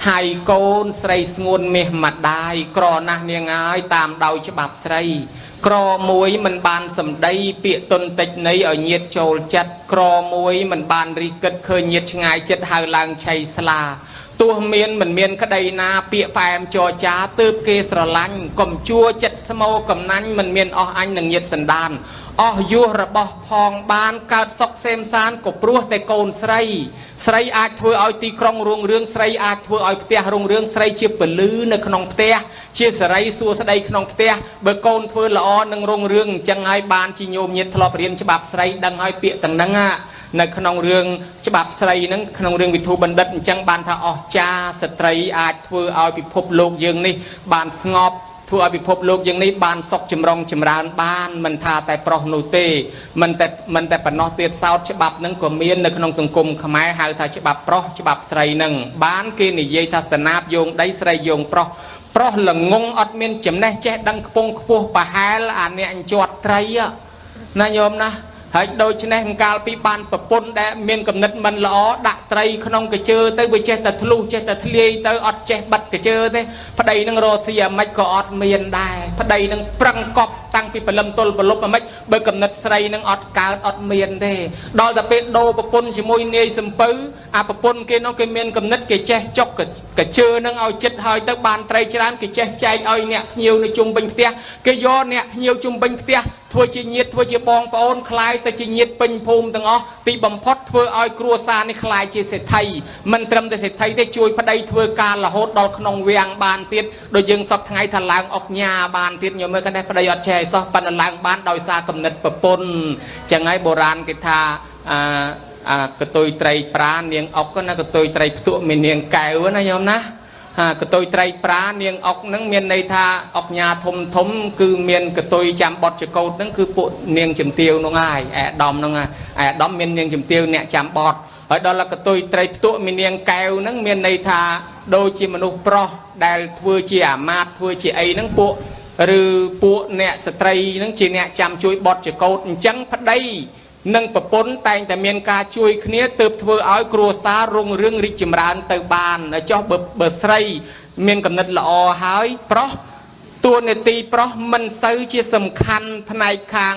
ហើយកូនស្រីស្ងួនមាសម្ដាយក្រណាស់នាងហើយតាមដោយច្បាប់ស្រី ក្រមួយមិនបានសម្ដីពាក្យទុនតិចនៃឲ្យញាតចូលចិត្តក្រមួយមិនបានរិះគិតឃើញញាតឆ្ងាយចិត្តហៅឡើងឆៃស្លាទោះមានមិនមានក្តីណាពាក្យផ្អែមចរចាទើបគេស្រឡាញ់កុំជួចិត្តស្មោកំណាញ់មិនមានអស់អញនឹងញាតសន្តានអស់យោះរបស់ផងបានកើតសុខសេមសានក៏ព្រោះតែកូនស្រី ស្រីអាចធ្វើឲ្យទីក្រុងរុងរឿងស្រីអាចធ្វើឲ្យផ្ទះរុងរឿងស្រីជាពលឺនៅក្នុងផ្ទះជាសរីសួស្តីក្នុងផ្ទះបើកូនធ្វើល្អនឹងរុងរឿងអញ្ចឹងហើយបានជាញោមញាតធ្លាប់រៀនច្បាប់ស្រីដឹងហើយពាក្យទាំងហ្នឹងនៅក្នុងរឿងច្បាប់ស្រីហ្នឹងក្នុងរឿងវិធូបណ្ឌិតអញ្ចឹងបានថាអស្ចារ្យស្ត្រីអាចធ្វើឲ្យពិភពលោកយើងនេះបានស្ងប់ធ្វើឲ្យពិភពលោកយើងនេះបានសុខចម្រុងចម្រើនបានមិនថាតែប្រុសនោះទេមិនតែប៉ុណ្ណោះទៀតសោតច្បាប់នឹងក៏មាននៅក្នុងសង្គមខ្មែរហៅថាច្បាប់ប្រុសច្បាប់ស្រីនឹងបានគេនិយាយថាសនាបយោងដីស្រីយោងប្រុសប្រុសល្ងងអត់មានចំណេះចេះដឹងខ្ពង់ខ្ពស់ប្រហែលអាអ្នកជាត់ត្រីណាញោមណាហើយដូច្នេះកាលពីបានប្រពន្ធដែលមានកំណត់មិនល្អដាក់ត្រីក្នុងកជើទៅវាចេះតែធ្លុះចេះតែធ្លាយទៅអត់ចេះបិទកជើទេប្តីនឹងរកស៊ីអាម៉េចក៏អត់មានដែរប្តីនឹងប្រឹងកប់តាំងពីព្រលឹមទល់ព្រលប់អាម៉េចបើកំណត់ស្រីនឹងអត់កើតអត់មានទេដល់តែពេលដូរប្រពន្ធជាមួយនាយសំពៅអាប្រពន្ធគេនោះគេមានកំណត់គេចេះចុកកជើនឹងឲ្យចិត្តហើយទៅបានត្រីច្រើនគេចេះចែកឲ្យអ្នកភ្ញៀវនៅជុំវិញផ្ទះគេយកអ្នកភ្ញៀវជុំវិញផ្ទះធ្វើជាញាតិធ្វើជាបងប្អូនคล้ายទៅជាញាតិពេញភូមិទាំងអស់ទីបំផុតធ្វើឲ្យគ្រួសារនេះคล้ายជាសេដ្ឋីមិនត្រឹមតែសេដ្ឋីទេជួយប្តីធ្វើការរហូតដល់ក្នុងវាំងបានទៀតដូចយើងសពថ្ងៃថាឡើងអុកញ៉ាបានទៀតញោមមើលកណ្ដេះប្តីអត់ចេះអីសោះប៉ុន្តែឡើងបានដោយសារកំណត់ប្រពន្ធចឹងហើយបុរាណគេថាអាអាកតុយត្រីប្រានាងអុកណាកតុយត្រីផ្ទក់មាននាងកែវណាញោមណាហាកតុយត្រីប្រានាងអុកហ្នឹងមានន័យថាអុកញ៉ាធំធំគឺមានកតុយចាំបត់ចកោតហ្នឹងគឺពួកនាងជំទាវហ្នឹងហើយអែដាមហ្នឹងហើយអែដាមមាននាងជំទាវអ្នកចាំបត់ហើយដល់កតុយត្រីផ្ទក់មាននាងកែវហ្នឹងមានន័យថាដូចជាមនុស្សប្រុសដែលធ្វើជាអាមាត្យធ្វើជាអីហ្នឹងពួកឬពួកអ្នកស្ត្រីហ្នឹងជាអ្នកចាំជួយបត់ចកោតអញ្ចឹងប្តីនិងប្រពន្ធតែងតែមានការជួយគ្នាទើបធ្វើឲ្យគ្រួសាររុងរឿងរីកចម្រើនទៅបានចុះបើស្រីមានកំណត់ល្អហើយប្រុសតួនាទីប្រុសមិនសូវជាសំខាន់ផ្នែកខាង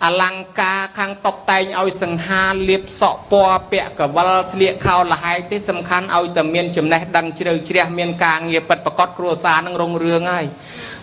អលង្ការខាងតបតែងឲ្យសង្ហាលៀបសក់ពណ៌ពាក់កវលស្លៀកខោលហែកទេសំខាន់ឲ្យតែមានចំណេះដឹងជ្រៅជ្រះមានការងារពិតប្រាកដគ្រួសារនឹងរុងរឿងហើយ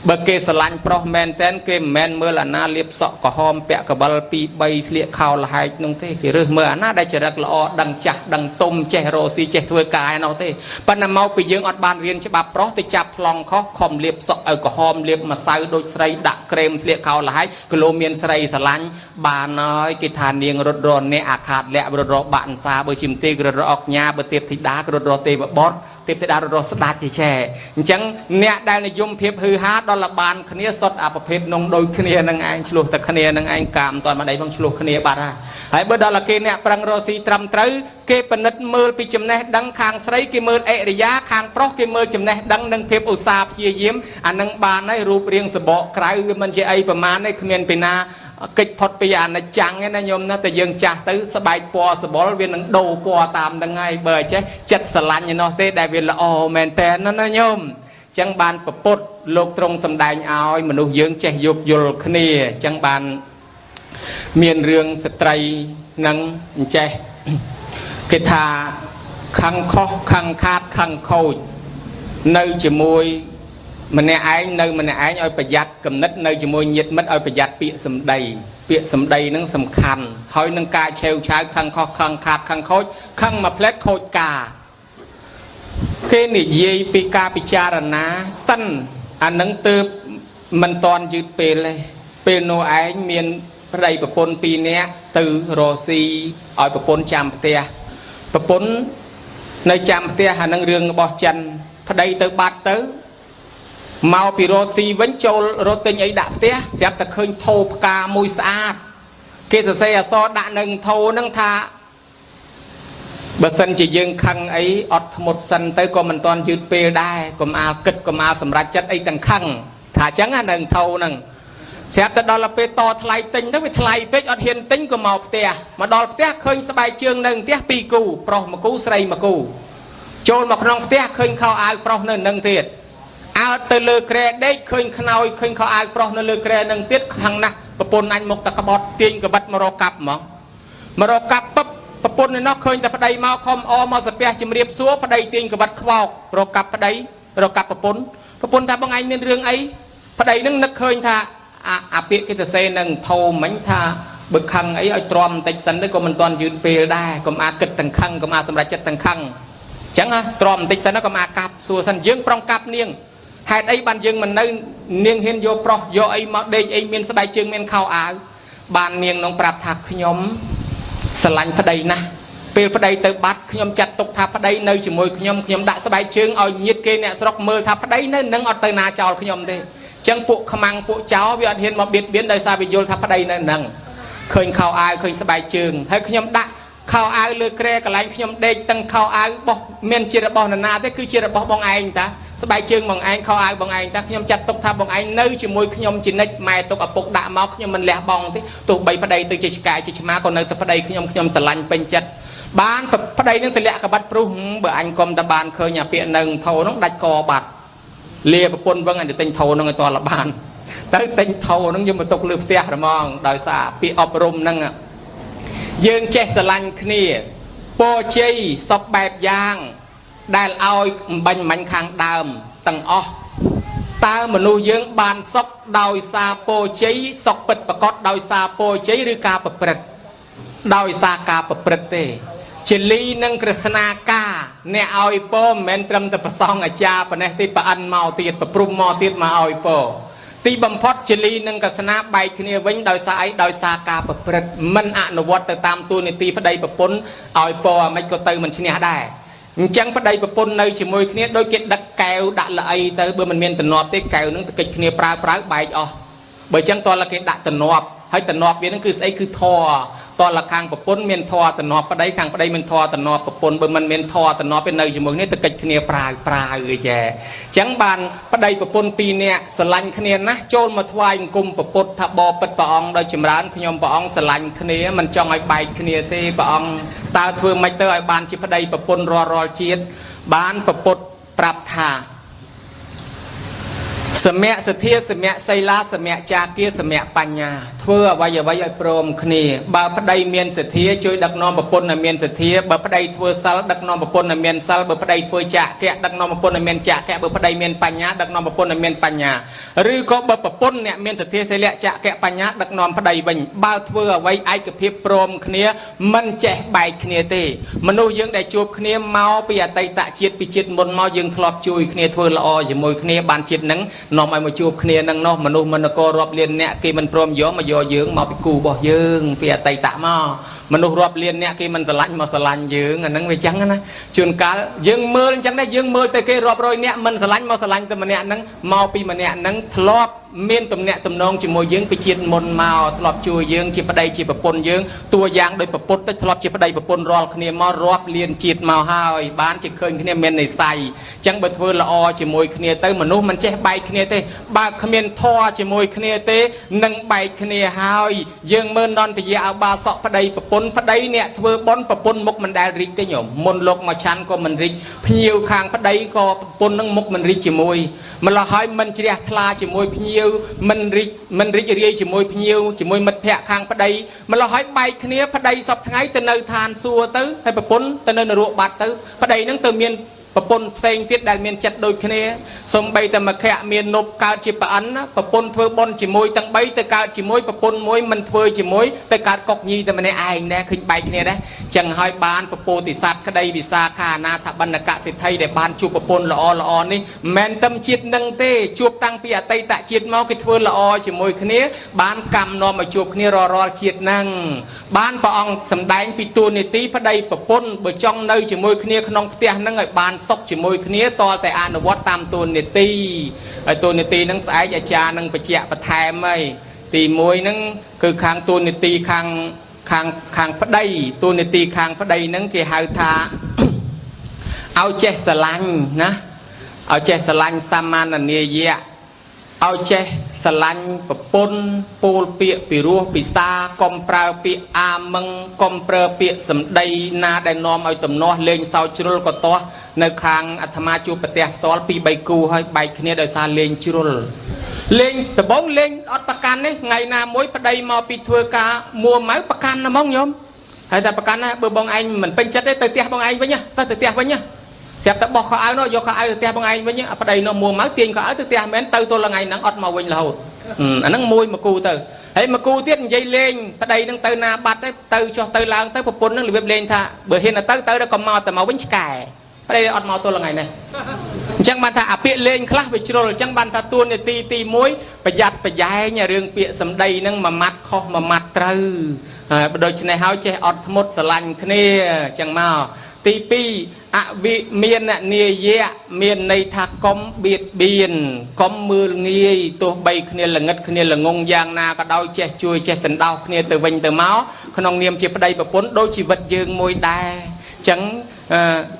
បើគេស្រឡាញ់ប្រុសមែនតែនគេមិនមែនមើលអាណាលៀបសក់ក្រហមពាក់កវល2 3ស្លៀកខោលហែកនោះទេគេរើសមើលអាណាដែលចរិតល្អដឹងចាស់ដឹងទុំចេះរកស៊ីចេះធ្វើការឯនោះទេប៉ុន្តែមកពីយើងអត់បានរៀនច្បាប់ប្រុសទៅចាប់ប្លង់ខុសខំលៀបសក់ឲ្យក្រហមលៀបម្សៅដូចស្រីដាក់ក្រែមស្លៀកខោលហែកគីឡូមានស្រីស្រឡាញ់បានហើយគេថានាងរត់រអ្នកអាខាតលៈរត់របាក់អន្សាបើជាមទេរត់រអុកញ៉ាបើទេពធីតារត់រទេវបុត្រទេពធីតារត់រស្ដាច់ជាចែអញ្ចឹងអ្នកដែលនិយមភាពហឺហាដល់លបានគ្នាសុតអប្រភេទនងដូចគ្នានឹងឯងឆ្លោះតែគ្នានឹងឯងកាមមិនតាន់មកដីផងឆ្លោះគ្នាបាត់ហើយហើយបើដល់គេអ្នកប្រឹងរកស៊ីត្រឹមត្រូវគេពិនិត្យមើលពីចំណេះដឹងខាងស្រីគេមើលអរិយាខាងប្រុសគេមើលចំណេះដឹងនិងភាពឧស្សាហ៍ព្យាយាមអានឹងបានហើយរូបរាងសបកក្រៅវាមិនជាអីប្រមាណទេគ្មានពីណាកិច្ចផុតពីអនិច្ចំឯណាញោមណាតែយើងចាស់ទៅស្បែកពណ៌សបុលវានឹងដូរពណ៌តាមនឹងហើយបើចេះចិត្តស្រឡាញ់ឯនោះទេដែលវាល្អមែនតើណាញោមចឹងបានពពុទ្ធលោកទ្រង់សម្ដែងឲ្យមនុស្សយើងចេះយោគយល់គ្នាចឹងបានមានរឿងស្ត្រីនឹងអញ្ចេះគេថាខឹងខុសខឹងខាតខឹងខូចនៅជាមួយម្នាក់ឯងនៅម្នាក់ឯងឲ្យប្រយ័ត្នគំនិតនៅជាមួយញាតិមិត្តឲ្យប្រយ័ត្នពាក្យសម្ដីពាក្យសម្ដីនឹងសំខាន់ហើយនឹងការឆេវឆាវខឹងខុសខឹងខាតខឹងខូចខឹងមួយផ្លែតខូចការគេនិយាយពីការពិចារណាសិនអានឹងទើបមិនតន់យឺតពេលទេពេលនោះឯងមានប្តីប្រពន្ធពីរនាក់ទៅរកស៊ីឲ្យប្រពន្ធចាំផ្ទះប្រពន្ធនៅចាំផ្ទះអានឹងរឿងរបស់ចិនប្តីទៅបាត់ទៅមកពីរកស៊ីវិញចូលរកទិញអីដាក់ផ្ទះស្រាប់តែឃើញថោផ្កាមួយស្អាតគេសរសេរអក្សរដាក់នឹងថោនឹងថាបើសិនជាយើងខឹងអីអត់ធ្មត់សិនទៅក៏មិនតាន់យឺតពេលដែរកុំអាលគិតកុំអាលសម្រេចចិត្តអីទាំងខឹងថាអញ្ចឹងណានឹងថោនឹងស្រាប់តែដល់ពេលតថ្លៃទិញទៅវាថ្លៃពេកអត់ហ៊ានទិញក៏មកផ្ទះមកដល់ផ្ទះឃើញស្បែកជើងនៅផ្ទះពីរគូប្រុសមួយគូស្រីមួយគូ ចូលមកក្នុងផ្ទះឃើញខោអាវប្រុសនៅនឹងទៀតអើតទៅលើគ្រែដេកឃើញខ្នើយឃើញខោអាវប្រុសនៅលើគ្រែនឹងទៀតខាងណាស់ប្រពន្ធអញមកតក្បត់ទាញកបិតមករកកាប់ហ្មងមករកកាប់ពឹបប្រពន្ធឯនោះឃើញតែប្តីមកខំអមកសាពះជំរាបសួរប្តីទាញកបិតខ្វោករកកាប់ប្តីរកកាប់ប្រពន្ធប្រពន្ធថាបងឯងមានរឿងអីប្តីនឹងនឹកឃើញថាអាអាពាក្យគេទៅសេនឹងធោមិញថាបើខឹងអីឲ្យទ្រាំបន្តិចសិនទៅក៏មិនទាន់យឺតពេលដែរកុំអាគិតទាំងខឹងកុំអាសម្រេចចិត្តទាំងខឹង ចឹងហ่ะទ្រាំបន្តិចសិនណាកុំអាកាប់សួរសិនយើងប្រុងកាប់នាងហេតុអីបានយើងមិននៅនាងហ៊ានយកប្រុសយកអីមកដេកអីមានស្បែកជើងមានខោអាវបាននាងនងប្រាប់ថាខ្ញុំស្រឡាញ់ប្តីណាស់ពេលប្តីទៅបាត់ខ្ញុំចាត់ទុកថាប្តីនៅជាមួយខ្ញុំខ្ញុំដាក់ស្បែកជើងឲ្យញាតគេអ្នកស្រុកមើលថាប្តីនៅនឹងអត់ទៅណាចោលខ្ញុំទេចឹងពួកខ្មាំងពួកចោលវាអត់ហ៊ានមកបៀតបៀនដោយសារវាយល់ថាប្តីនៅនឹងឃើញខោអាវឃើញស្បែកជើងហើយខ្ញុំដាក់ខោអាវលើគ្រែកន្លែងខ្ញុំដេកទាំងខោអាវបោះមានជារបស់នរណាទេគឺជារបស់បងឯងតាស្បែកជើងបងឯងខោអាវបងឯងតាខ្ញុំចាត់ទុកថាបងឯងនៅជាមួយខ្ញុំជានិច្ចម៉ែទុកឪពុកដាក់មកខ្ញុំមិនលះបង់ទេទោះបីប្តីទៅជាឆ្កែជាឆ្មាក៏នៅតែប្តីខ្ញុំខ្ញុំស្រឡាញ់ពេញចិត្តបានប្តីនឹងទម្លាក់កបាត់ព្រុសបើអញកុំតែបានឃើញអាពាក្យនឹងធោនឹងដាច់កបាត់លាប្រពន្ធវឹងអញទៅទិញធោនឹងឲ្យតលបានទៅទិញធោនឹងយកមកទុកលើផ្ទះហ្មងដោយសារពាក្យអប់រំហ្នឹងយើងចេះស្រឡាញ់គ្នាពរជ័យសពបែបយ៉ាងដែលឲ្យអំបញ្ញមិញខាងដើមទាំងអស់តើមនុស្សយើងបានសុខដោយសារពរជ័យសុខពិតប្រកបដោយសារពរជ័យឬការប្រព្រឹត្តដោយសារការប្រព្រឹត្តទេជាលីនិងក្រស្នាការអ្នកឲ្យពរមិនមែនត្រឹមតែប្រសងអាចារ្យប៉ុណ្ណេះទេប្រអិនមកទៀតប្រព្រំមកទៀតមកឲ្យពរទីបំផុតជាលីនិងកស្នាបែកគ្នាវិញដោយសារអីដោយសារការប្រព្រឹត្តមិនអនុវត្តទៅតាមទូនីតិប្តីប្រពន្ធឲ្យពរអាម៉េចក៏ទៅមិនឈ្នះដែរអញ្ចឹងប្តីប្រពន្ធនៅជាមួយគ្នាដូចគេដឹកកែវដាក់ល្អីទៅបើមិនមានតំណប់ទេកែវនឹងទៅកិច្ចគ្នាប្រើប្រើបែកអស់បើអញ្ចឹងតើគេដាក់តំណប់ហើយតំណប់វានឹងគឺស្អីគឺធរតលខាងប្រពន្ធមានធរតំណប់ប្តីខាងប្តីមានធរតំណប់ប្រពន្ធបើមិនមានធរតំណប់ទេនៅជាមួយគ្នាទៅកិច្ចគ្នាប្រាវប្រាវអីចែអញ្ចឹងបានប្តីប្រពន្ធពីរនាក់ស្រឡាញ់គ្នាណាស់ចូលមកថ្វាយអង្គមប្រពុតថាបបិទ្ធព្រះអង្គដោយចម្រើនខ្ញុំព្រះអង្គស្រឡាញ់គ្នាមិនចង់ឲ្យបែកគ្នាទេព្រះអង្គតើធ្វើម៉េចទៅឲ្យបានជាប្តីប្រពន្ធរាល់រាល់ជាតិបានប្រពុតប្រាប់ថាសមៈសទ្ធាសមៈសីលាសមៈចាគាសមៈបញ្ញាធ្វើអ្វីអ្វីឲ្យព្រមគ្នាបើប្តីមានសទ្ធាជួយដឹកនាំប្រពន្ធឲ្យមានសទ្ធាបើប្តីធ្វើសិលដឹកនាំប្រពន្ធឲ្យមានសិលបើប្តីធ្វើចាគៈដឹកនាំប្រពន្ធឲ្យមានចាគៈបើប្តីមានបញ្ញាដឹកនាំប្រពន្ធឲ្យមានបញ្ញាឬក៏បើប្រពន្ធអ្នកមានសទ្ធាសីលៈចាគៈបញ្ញាដឹកនាំប្តីវិញបើធ្វើអ្វីឯកភាពព្រមគ្នាមិនចេះបែកគ្នាទេមនុស្សយើងដែលជួបគ្នាមកពីអតីតជាតិពីជាតិមុនមកយើងធ្លាប់ជួយគ្នាធ្វើល្អជាមួយគ្នាបានជាតិហ្នឹងនាំឲ្យមកជួបគ្នានឹងនោះមនុស្សមនករាប់លានអ្នកគេមិនព្រមយកមកយកយើងមកពីគូរបស់យើងពីអតីតមកមនុស្សរាប់លានអ្នកគេមិនស្រឡាញ់មកស្រឡាញ់យើងអាហ្នឹងវាចឹងណាជួនកាលយើងមើលអញ្ចឹងដែរយើងមើលទៅគេរាប់រយអ្នកមិនស្រឡាញ់មកស្រឡាញ់តែម្នាក់ហ្នឹងមកពីម្នាក់ហ្នឹងធ្លាប់មានទំនាក់ទំនងជាមួយយើងពីជាតិមុនមកធ្លាប់ជួយយើងជាប្តីជាប្រពន្ធយើងតួយ៉ាងដោយប្រពុតទៅធ្លាប់ជាប្តីប្រពន្ធរាល់គ្នាមករាប់លានជាតិមកហើយបានជាឃើញគ្នាមាននិស័យអញ្ចឹងបើធ្វើល្អជាមួយគ្នាទៅមនុស្សមិនចេះបែកគ្នាទេបើគ្មានធម៌ជាមួយគ្នាទេនឹងបែកគ្នាហើយយើងមើលនន្តយៈអបាសកប្តីប្រពន្ធប្តីអ្នកធ្វើបុណ្យប្រពន្ធមុខមិនដែលរីកទេញោមមុនលោកមកឆាន់ក៏មិនរីកភ្ញៀវខាងប្តីក៏ប្រពន្ធនឹងមុខមិនរីកជាមួយម្ល៉េះហើយមិនជ្រះថ្លាជាមួយភ្ញៀវមិនរីកមិនរីករាយជាមួយភ្ញៀវជាមួយមិត្តភ័ក្តិខាងប្តីម្ល៉េះហើយបែកគ្នាប្តីសពថ្ងៃទៅនៅឋានសួគ៌ទៅហើយប្រពន្ធទៅនៅនរកបាត់ទៅប្តីនឹងទៅមានប្រពន្ធផ្សេងទៀតដែលមានចិត្តដូចគ្នាសំបីតែមកខៈមាននប់កើតជាប្រអិនណាប្រពន្ធធ្វើបុណ្យជាមួយទាំង3ទៅកើតជាមួយប្រពន្ធមួយមិនធ្វើជាមួយទៅកើតកុកញីតែម្នាក់ឯងដែរឃើញបែកគ្នាដែរចឹងហើយបានពពោធិសត្វក្តីវិសាខាអនាថបណ្ឌកសិទ្ធិដែលបានជួបប្រពន្ធល្អល្អនេះមិនមែនតែជាតិនឹងទេជួបតាំងពីអតីតជាតិមកគេធ្វើល្អជាមួយគ្នាបានកម្មនាំមកជួបគ្នារាល់រាល់ជាតិហ្នឹងបានព្រះអង្គសម្ដែងពីទួនាទីប្តីប្រពន្ធបើចង់នៅជាមួយគ្នាក្នុងផ្ទះហ្នឹងឲ្យបានសុខជាមួយគ្នាតលតែអនុវត្តតាមទួនាទីហើយទួនាទីហ្នឹងស្អែកអាចារ្យនឹងបញ្ជាក់បន្ថែមហើយទី1ហ្នឹងគឺខាងទួនាទីខាងខាងខាងប្តីទួនាទីខាងប្តីហ្នឹងគេហៅថា ឲ្យចេះស្រឡាញ់ណាឲ្យចេះស្រឡាញ់សមាននាយៈ ឲ្យចេះស្រឡាញ់ប្រពន្ធពោលពាក្យពីរោះពិសាកុំប្រើពាក្យអាមឹងកុំប្រើពាក្យសម្ដីណាដែលនាំឲ្យទំនាស់លេងសើចជ្រុលក៏ទាស់នៅខាងអាត្មាជួបប្រទះផ្ទាល់ពី3គូហើយបែកគ្នាដោយសារលេងជ្រុលលេងដបងលេងអត់ប្រកាន់នេះថ្ងៃណាមួយប្តីមកពីធ្វើការមួម៉ៅប្រកាន់ណាហ្មងញោមហើយតែប្រកាន់ណាបើបងឯងមិនពេញចិត្តទេទៅផ្ទះបងឯងវិញណាទៅទៅផ្ទះវិញណាស្រាប់តែបោះខោអាវនោះយកខោអាវទៅផ្ទះបងឯងវិញប្តីនោះមួម៉ៅទាញខោអាវទៅផ្ទះមែនទៅទល់ថ្ងៃហ្នឹងអត់មកវិញរហូតអាហ្នឹងមួយមកគូទៅហើយមកគូទៀតនិយាយលេងប្តីហ្នឹងទៅណាបាត់ទេទៅចុះទៅឡើងទៅប្រពន្ធហ្នឹងរបៀបលេងថាបើហ៊ានទៅទៅដល់ក៏មកតែមកវិញឆ្កែប្តីអត់មកទល់ថ្ងៃនេះអញ្ចឹងបានថាអាពាក្យលេងខ្លះវាជ្រុលអញ្ចឹងបានថាទួនាទីទី1ប្រយ័ត្នប្រយែងរឿងពាក្យសម្ដីហ្នឹងមួយម៉ាត់ខុសមួយម៉ាត់ត្រូវហើយដូច្នេះហើយចេះអត់ធ្មត់ស្រឡាញ់គ្នាអញ្ចឹងមកទី2អវិមាននាយៈមានន័យថាកុំបៀតបៀនកុំមើលងាយទោះបីគ្នាល្ងិតគ្នាល្ងងយ៉ាងណាក៏ដោយចេះជួយចេះសន្តោសគ្នាទៅវិញទៅមកក្នុងនាមជាប្តីប្រពន្ធដូចជីវិតយើងមួយដែរអញ្ចឹង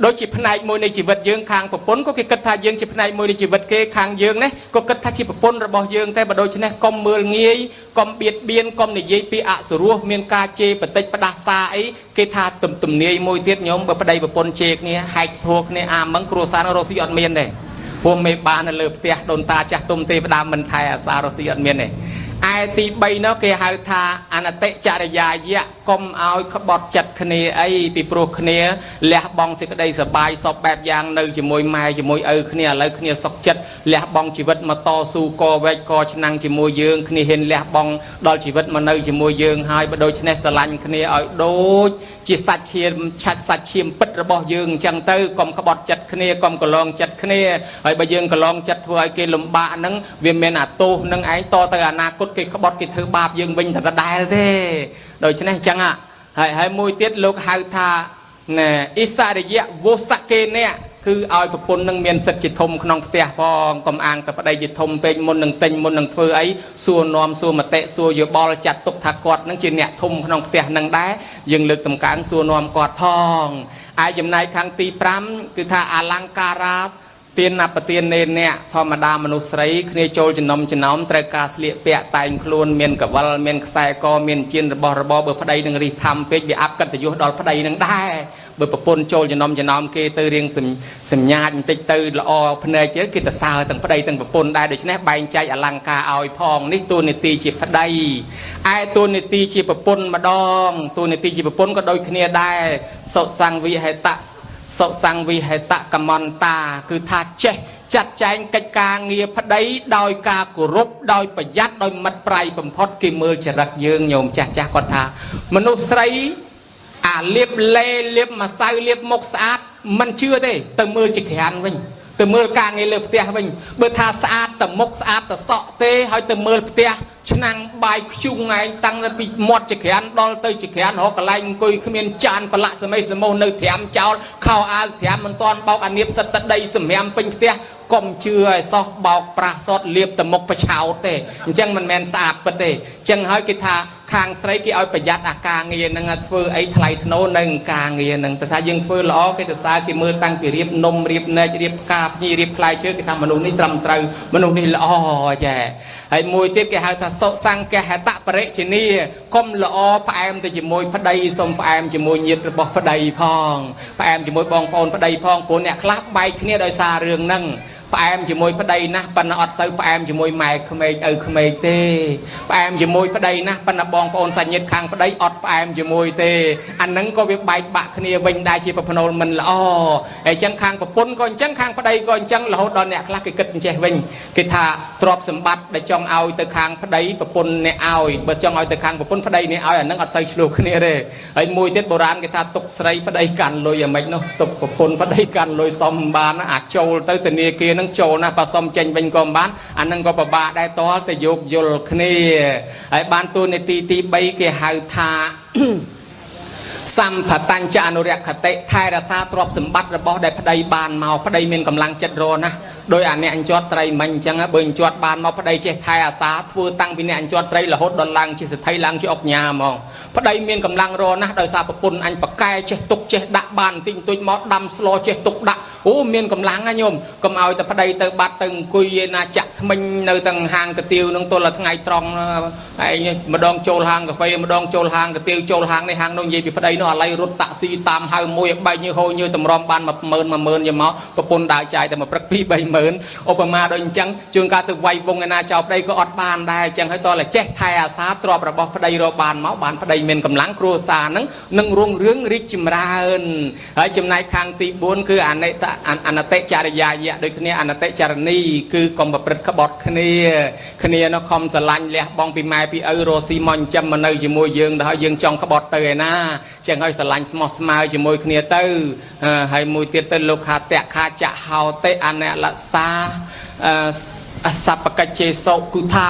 ដូចជាផ្នែកមួយនៃជីវិតយើងខាងប្រពន្ធក៏គេគិតថាយើងជាផ្នែកមួយនៃជីវិតគេខាងយើងនេះក៏គិតថាជាប្រពន្ធរបស់យើងតែបើដូច្នេះកុំមើលងាយកុំបៀតបៀនកុំនិយាយពីអសុរោះមានការជេរបតិចផ្ដាសាអីគេថាទំទំនាយមួយទៀតញោមបើប្តីប្រពន្ធជេរគ្នាហែកស្ហួរគ្នាអាមឹងគ្រួសាររស់ស៊ីអត់មានទេពួកមេបាននៅលើផ្ទះដូនតាចាស់ទុំទេវតាមិនថែអាសារស់ស៊ីអត់មានទេឯទី3នោះគេហៅថាអនតិចរិយាយៈកុំឲ្យក្បត់ចិត្តគ្នាអីពីព្រោះគ្នាលះបង់សេចក្តីសបាយសពបែបយ៉ាងនៅជាមួយម៉ែជាមួយឪគ្នាឥឡូវគ្នាសុខចិត្តលះបង់ជីវិតមកតស៊ូកវែកកឆ្នាំងជាមួយយើងគ្នាហ៊ានលះបង់ដល់ជីវិតមកនៅជាមួយយើងហើយបើដូច្នេះស្រឡាញ់គ្នាឲ្យដូចជាសាច់ឈាមឆាច់សាច់ឈាមពិតរបស់យើងអញ្ចឹងទៅកុំក្បត់ចិត្តគ្នាកុំកន្លងចិត្តគ្នាហើយបើយើងកន្លងចិត្តធ្វើឲ្យគេលំបាកហ្នឹងវាមានអាទោសនឹងឯងតទៅអនាគតគេក្បត់គេធ្វើបាបយើងវិញតែដដែលទេដូច្នេះអញ្ចឹងហើយហើយមួយទៀតលោកហៅថាណែអិសរិយៈវោសកេនៈគឺឲ្យប្រពន្ធនឹងមានសិទ្ធិជាធំក្នុងផ្ទះផងកុំអាងតែប្តីជាធំពេកមុននឹងទិញមុននឹងធ្វើអីសួរនាំសួរមតិសួរយោបល់ចាត់ទុកថាគាត់នឹងជាអ្នកធំក្នុងផ្ទះនឹងដែរយើងលើកតម្កើងសួរនាំគាត់ផងឯចំណែកខាងទី5គឺថាអលង្ការ៉ាទានបទាននេនៈធម្មតាមនុស្សស្រីគ្នាចូលចំណុំចំណោមត្រូវការស្លៀកពាក់តែងខ្លួនមានកវលមានខ្សែកមានជៀនរបស់របរបើប្តីនឹងរិះធំពេកវាអាប់កិត្តិយសដល់ប្តីនឹងដែរបើប្រពន្ធចូលចំណុំចំណោមគេទៅរៀងសញ្ញាចបន្តិចទៅល្អភ្នែកទៀតគេទៅសើទាំងប្តីទាំងប្រពន្ធដែរដូច្នេះបែងចែកអលង្ការឲ្យផងនេះតួនាទីជាប្តីឯតួនាទីជាប្រពន្ធម្ដងតួនាទីជាប្រពន្ធក៏ដូចគ្នាដែរសុសង្វិហេតៈសុសង្វិហេតកមន្តាគឺថាចេះចាត់ចែងកិច្ចការងារប្តីដោយការគោរពដោយប្រយ័ត្នដោយមិត្តប្រៃបំផុតគេមើលចរិតយើងញោមចាស់ចាស់គាត់ថាមនុស្សស្រីអាលៀបលេលៀបម្សៅលៀបមុខស្អាតមិនជឿទេទៅមើលជាក្រានវិញទៅមើលការងារលើផ្ទះវិញបើថាស្អាតតែមុខស្អាតតែសក់ទេហើយទៅមើលផ្ទះឆ្នាំងបាយខ្ជុងឯងតាំងពីមាត់ចក្រានដល់ទៅចក្រានរកកន្លែងអង្គុយគ្មានចានប្រឡាក់សមីសមោះនៅត្រាំចោលខោអាវត្រាំមិនតាន់បោកអានៀបសិតតដីសម្រាមពេញផ្ទះកុំជឿឲ្យសោះបោកប្រាស់សតលៀបតែមុខប្រឆោតទេអញ្ចឹងមិនមែនស្អាតពិតទេអញ្ចឹងហើយគេថាខាងស្រីគេឲ្យប្រយ័ត្នអាការងារហ្នឹងធ្វើអីថ្លៃថ្នូរនៅការងារហ្នឹងតែថាយើងធ្វើល្អគេទៅសើគេមើលតាំងពីរៀបនំរៀបណែករៀបផ្កាភ្ញីរៀបផ្លែឈើគេថាមនុស្សនេះត្រឹមត្រូវមនុស្សនេះល្អចាហើយមួយទៀតគេហៅថាសុសង្កហតបរិជនីកុំល្អផ្អែមទៅជាមួយប្តីសុំផ្អែមជាមួយញាតិរបស់ប្តីផងផ្អែមជាមួយបងប្អូនប្តីផងព្រោះអ្នកខ្លះបែកគ្នាដោយសាររឿងហ្នឹងផ្អែមជាមួយប្តីណាស់ប៉ុន្តែអត់សូវផ្អែមជាមួយម៉ែក្មេកឪក្មេកទេផ្អែមជាមួយប្តីណាស់ប៉ុន្តែបងប្អូនសាច់ញាតិខាងប្តីអត់ផ្អែមជាមួយទេអាហ្នឹងក៏វាបែកបាក់គ្នាវិញដែរជាប្រផ្នូលមិនល្អហើយអញ្ចឹងខាងប្រពន្ធក៏អញ្ចឹងខាងប្តីក៏អញ្ចឹងរហូតដល់អ្នកខ្លះគេគិតអញ្ចេះវិញគេថាទ្រព្យសម្បត្តិដែលចង់ឲ្យទៅខាងប្តីប្រពន្ធអ្នកឲ្យបើចង់ឲ្យទៅខាងប្រពន្ធប្តីអ្នកឲ្យអាហ្នឹងអត់សូវឆ្លោះគ្នាទេហើយមួយទៀតបុរាណគេថាទុកស្រីប្តីកាន់លុយយ៉ាងម៉េចនោះទុកប្រពន្ធប្តីកាន់លុយសំបានអាចចូលទៅធនាគារនឹងចូលណាបើសុំចេញវិញក៏មិនបានអានឹងក៏ពិបាកដែរតលទៅយោគយល់គ្នាហើយបានតួនាទីទី3គេហៅថាសម្ភតញ្ចអនុរក្ខតិថែរក្សាទ្រព្យសម្បត្តិរបស់ដែលប្តីបានមកប្តីមានកម្លាំងចិត្តរណាស់ដោយអាអ្នកអញ្ជាត់ត្រីមិញអញ្ចឹងបើអញ្ជាត់បានមកប្តីចេះថែអាសាធ្វើតាំងពីអ្នកអញ្ជាត់ត្រីរហូតដល់ឡើងជាសេដ្ឋីឡើងជាអុកញ៉ាហ្មងប្តីមានកម្លាំងរណាស់ដោយសារប្រពន្ធអញបកែចេះទុកចេះដាក់បានបន្តិចបន្តួចមកដាំស្លចេះទុកដាក់ អូមានកម្លាំងណាញោមកុំឲ្យតែប្តីទៅបាត់ទៅអង្គុយឯណាចាក់ថ្មិញនៅទាំងហាងកាទៀវនឹងទល់តែថ្ងៃត្រង់ឯងម្ដងចូលហាងកាហ្វេម្ដងចូលហាងកាទៀវចូលហាងនេះហាងនោះនិយាយពីប្តីនោះឥឡូវរត់តាក់ស៊ីតាមហៅមួយឲ្យបែកញើសហូរញើសតម្រាំបាន10000 10000យកមកប្រពន្ធដើរចាយតែមួយព្រឹក2 30000ឧបមាដូចអញ្ចឹងជួនកាលទៅវាយវងឯណាចោលប្តីក៏អត់បានដែរអញ្ចឹងហើយតើចេះថែអាសាទ្របរបស់ប្តីរកបានមកបានប្តីមានកម្លាំងគ្រួសារហ្នឹងនឹងរុងរឿងរីកចម្រើនហើយចំណែកខាងទី4គឺអនិតអនតិចរិយាយៈដូចគ្នាអនតិចរនីគឺកុំប្រព្រឹត្តក្បត់គ្នាគ្នានោះខំស្រឡាញ់លះបង់ពីម៉ែពីឪរស់ស៊ីមកចិញ្ចឹមមកនៅជាមួយយើងដល់ហើយយើងចង់ក្បត់ទៅឯណាចឹងហើយស្រឡាញ់ស្មោះស្មើជាមួយគ្នាទៅហើយមួយទៀតទៅលោកខាតៈខាចៈហោតិអនលសាសពកិច្ចេសុគឺថា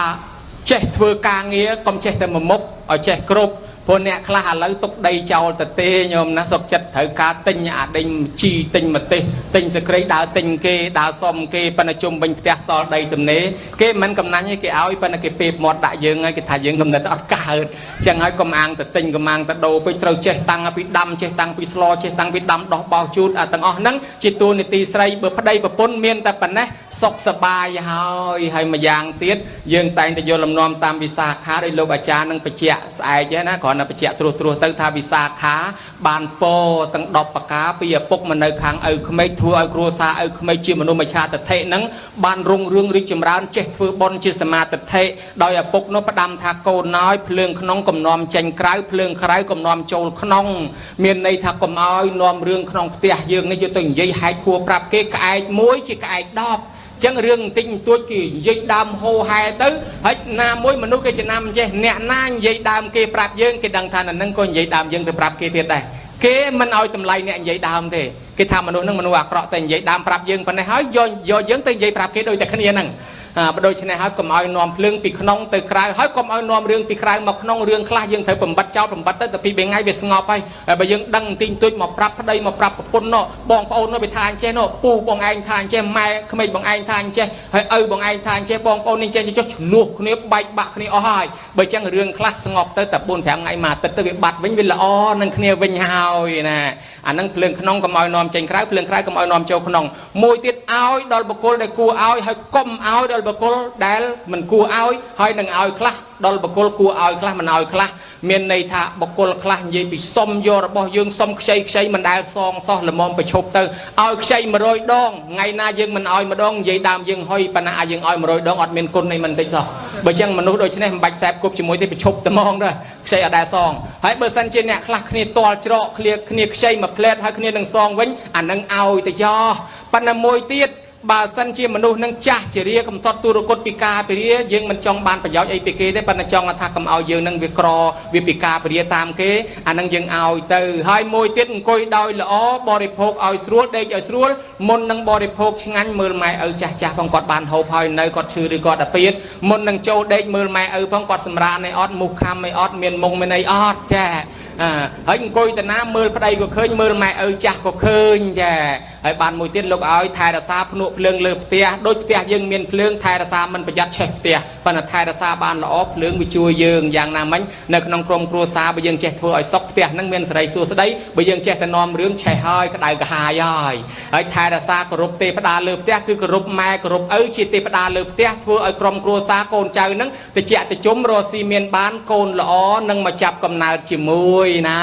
ចេះធ្វើការងារកុំចេះតែមួយមុខឲ្យចេះគ្រប់ព្រោះអ្នកខ្លះឥឡូវទុកដីចោលទៅទេញោមណាសុកចិត្តត្រូវការទិញអាដេញជីទិញម្ទេសទិញសក្រីដើរទិញគេដើរសុំគេប៉ុន្តែជុំវិញផ្ទះសល់ដីទំនេរគេមិនកំណាញ់ទេគេឲ្យប៉ុន្តែគេពេបមាត់ដាក់យើងហើយគេថាយើងកំណត់អត់កើតចឹងហើយកុំអាងទៅទិញកុំអាងទៅដូរពេកត្រូវចេះតាំងពីដាំចេះតាំងពីស្លចេះតាំងពីដាំដោះបោសជូតអាទាំងអស់ហ្នឹងជាតួនាទីស្រីបើប្តីប្រពន្ធមានតែប៉ុណ្ណេះសុខសប្បាយហើយហើយម្យ៉ាងទៀតយើងតែងតែយកលំនាំតាមវិសាខាដោយលោកអាចារ្យនឹងបញ្ជាក់ស្អែកណាគ្រាន់តែបញ្ជាក់ត្រួសត្រាសទៅថាវិសាខាបានពោទាំង10ប្រការពីឪពុកមកនៅខាងឪក្មេកធ្វើឲ្យគ្រួសារឪក្មេកជាមនុស្សមច្ឆាទិដ្ឋិហ្នឹងបានរុងរឿងរីកចម្រើនចេះធ្វើបុណ្យជាសមាទិដ្ឋិដោយឪពុកនោះផ្ដាំថាកូនណយភ្លើងក្នុងកំនំចេញក្រៅភ្លើងក្រៅកំនំចូលក្នុងមានន័យថាកុំឲ្យនាំរឿងក្នុងផ្ទះយើងនេះយកទៅនិយាយហែកហួរប្រាប់គេក្អែកមួយជាក្អែក10ចឹងរឿងបន្តិចបន្តួចគេនិយាយដើមហោហែទៅហើយណាមួយមនុស្សគេចំណាំចេះអ្នកណានិយាយដើមគេប្រាប់យើងគេដឹងថានៅនឹងក៏និយាយដើមយើងទៅប្រាប់គេទៀតដែរគេមិនឲ្យតម្លៃអ្នកនិយាយដើមទេគេថាមនុស្សនឹងមនុស្សអាក្រក់តែនិយាយដើមប្រាប់យើងប៉ុណ្ណេះហើយយកយកយើងទៅនិយាយប្រាប់គេដូចតែគ្នាហ្នឹងបើដូច្នេះហើយកុំឲ្យនាំភ្លើងពីក្នុងទៅក្រៅហើយកុំឲ្យនាំរឿងពីក្រៅមកក្នុងរឿងខ្លះយើងត្រូវបំបត្តិចោលបំបត្តិទៅតែពីរថ្ងៃវាស្ងប់ហើយហើយបើយើងដឹងបន្តិចបន្តួចមកប្រាប់ប្តីមកប្រាប់ប្រពន្ធនោះបងប្អូននោះវាថាអញ្ចេះនោះពូបងឯងថាអញ្ចេះម៉ែក្មេកបងឯងថាអញ្ចេះហើយឪបងឯងថាអញ្ចេះបងប្អូននេះចេះចុះឆ្លោះគ្នាបែកបាក់គ្នាអស់ហើយបើចឹងរឿងខ្លះស្ងប់ទៅតែ4 5ថ្ងៃមួយអាទិត្យទៅវាបាត់វិញវាល្អនឹងគ្នាវិញហើយណាអានឹងភ្លើងក្នុងកុំឲ្យនាំចេញក្រៅភ្លើងក្រៅកុំឲ្យនាំចូលក្នុងមួយទៀតឲ្យដល់បុគ្គលដែលគួរឲ្យហើយកុំឲ្យដល់បុគ្គលដែលមិនគួរឲ្យហើយនឹងឲ្យខ្លះដល់បុគ្គលគួរឲ្យខ្លះមិនឲ្យខ្លះមានន័យថាបុគ្គលខ្លះនិយាយពីសុំយករបស់យើងសុំខ្ចីខ្ចីមិនដែលសងសោះល្មមប្រឈប់ទៅឲ្យខ្ចី100ដងថ្ងៃណាយើងមិនឲ្យម្ដងនិយាយដើមយើងហុយប៉ុន្តែឲ្យយើងឲ្យ100ដងអត់មានគុណអីមិនតិចសោះបើចឹងមនុស្សដូចនេះមិនបាច់សែបគប់ជាមួយទេប្រឈប់តែហ្មងដែរខ្ចីអត់ដែលសងហើយបើសិនជាអ្នកខ្លះគ្នាទាល់ច្រកគ្នាគ្នាខ្ចីមួយផ្លែតហើយគ្នានឹងសងវិញអានឹងឲ្យទៅចោះប៉ុន្តែមួយទៀតបើសិនជាមនុស្សនឹងចាស់ជារាកំសត់ទូរគតពីការពរាយើងមិនចង់បានប្រយោជន៍អីពីគេទេប៉ុន្តែចង់ថាកុំឲ្យយើងនឹងវាក្រវាពីការពរាតាមគេអានឹងយើងឲ្យទៅហើយមួយទៀតអង្គុយដោយល្អបរិភោគឲ្យស្រួលដេកឲ្យស្រួលមុននឹងបរិភោគឆ្ងាញ់មើលម៉ែឪចាស់ចាស់ផងគាត់បានហូបហើយនៅគាត់ឈឺឬគាត់អាពាតមុននឹងចូលដេកមើលម៉ែឪផងគាត់សម្រានអីអត់មូសខំអីអត់មានមុងមានអីអត់ចាហើយអង្គុយតាណាមើលប្តីក៏ឃើញមើលម៉ែឪចាស់ក៏ឃើញចាហើយបានមួយទៀតលោកឲ្យថែរក្សាភ្នក់ភ្លើងលើផ្ទះដូចផ្ទះយើងមានភ្លើងថែរក្សាមិនប្រយ័ត្នឆេះផ្ទះប៉ុន្តែថែរក្សាបានល្អភ្លើងវាជួយយើងយ៉ាងណាមិញនៅក្នុងក្រុមគ្រួសារបើយើងចេះធ្វើឲ្យសុខផ្ទះហ្នឹងមានសេរីសួស្តីបើយើងចេះតែនាំរឿងឆេះហើយក្តៅក្រហាយហើយហើយថែរក្សាគោរពទេវតាលើផ្ទះគឺគោរពម៉ែគោរពឪជាទេវតាលើផ្ទះធ្វើឲ្យក្រុមគ្រួសារកូនចៅហ្នឹងតិចតិជុំរស់ស៊ីមានបានកូនល្អនឹងមកចាប់កំណើតជាមួយណា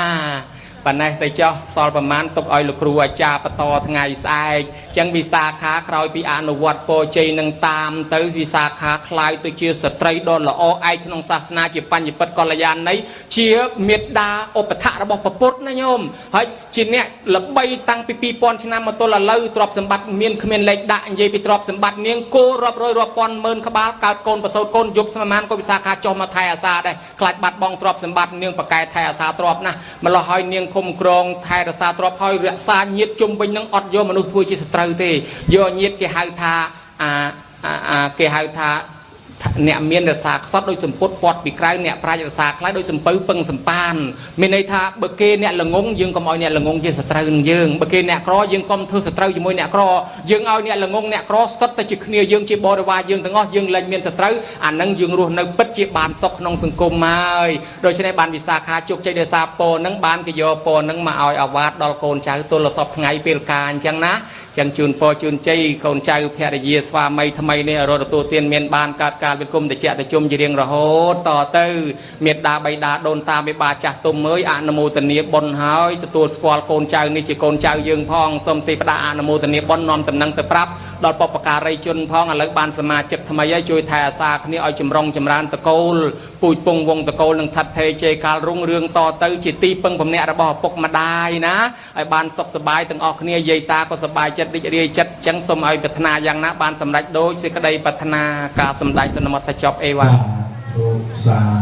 ប៉ុណ្ណេះទៅចោះសល់ប្រមាណទុកឲ្យលោកគ្រូអាចារ្យបន្តថ្ងៃស្អែកចឹងវិសាខាក្រោយពីអនុវត្តពរជ័យនឹងតាមទៅវិសាខាក្លាយទៅជាស្ត្រីដ៏ល្អឯកក្នុងសាសនាជាបញ្ញពិតកល្យាណីជាមេដាឧបថៈរបស់ព្រះពុទ្ធណាញោមហើយជាអ្នកល្បីតាំងពី2000ឆ្នាំមកទល់ឥឡូវទ្រព្យសម្បត្តិមានគ្មានលេខដាក់និយាយពីទ្រព្យសម្បត្តិនាងគោរាប់រយរាប់ពាន់ម៉ឺនក្បាលកើតកូនប្រសូតកូនយប់ស្មានក៏វិសាខាចុះមកថែអាសាដែរខ្លាចបាត់បង់ទ្រព្យសម្បត្តិនាងប្រកែថែអាសាទ្រព្យណាម្លោះហើយនាងឃុំក្រងថែរក្សាទ្រព្យហើយរក្សាញាតិជុំវិញនឹងអត់យកមនុស្សធ្វើជាសត្រូវទេយកញាតិគេហៅថាអាគេហៅថាអ្នកមានរសាខ្សត់ដូចសម្ពុតពាត់ពីក្រៅអ្នកប្រាជ្ញរសាខ្លាចដូចសំពៅពឹងសំប៉ានមានន័យថាបើគេអ្នកល្ងងយើងកុំឲ្យអ្នកល្ងងជាសត្រូវនឹងយើងបើគេអ្នកក្រយើងកុំធ្វើសត្រូវជាមួយអ្នកក្រយើងឲ្យអ្នកល្ងងអ្នកក្រសុទ្ធតែជាគ្នាយើងជាបរិវារយើងទាំងអស់យើងលែងមានសត្រូវអានឹងយើងរស់នៅពិតជាបានសុខក្នុងសង្គមហើយដូច្នេះបានវិសាខាជោគជ័យដោយសារពរនឹងបានគេយកពរនឹងមកឲ្យអាវ៉ាតដល់កូនចៅទល់សពថ្ងៃពេលកាអញ្ចឹងណា ចឹងជូនពរជូនជ័យកូនចៅភរិយាស្វាមីថ្មីនេះឲ្យរត់ទទួលទានមានបានកើតកាលវិគុំតិចតិជុំជារៀងរហូតតទៅមេដាបៃតាដូនតាមេបាចាស់ទុំអើយអនុមោទនាបុណ្យហើយទទួលស្គាល់កូនចៅនេះជាកូនចៅយើងផងសូមទេវតាអនុមោទនាបុណ្យនាំតំណែងទៅប្រាប់ដល់បុព្វការីជនផងឥឡូវបានសមាជិកថ្មីហើយជួយថែអាសាគ្នាឲ្យចម្រុងចម្រើនតកូលពូជពងវងតកូលនឹងថិតថេរជ័យកាលរុងរឿងតទៅជាទីពឹងពំនាក់របស់ឪពុកម្ដាយណាឲ្យបានសុខសប្បាយទាំងអស់គ្នាយាយតាក៏សប្បាយចិត្តរីករាយចិត្តអញ្ចឹងសូមឲ្យប្រាថ្នាយ៉ាងណាបានសម្រេចដូចសេចក្តីប្រាថ្នាការសម្ដែងសន្មតថាចប់អេវ៉ា សាធុសា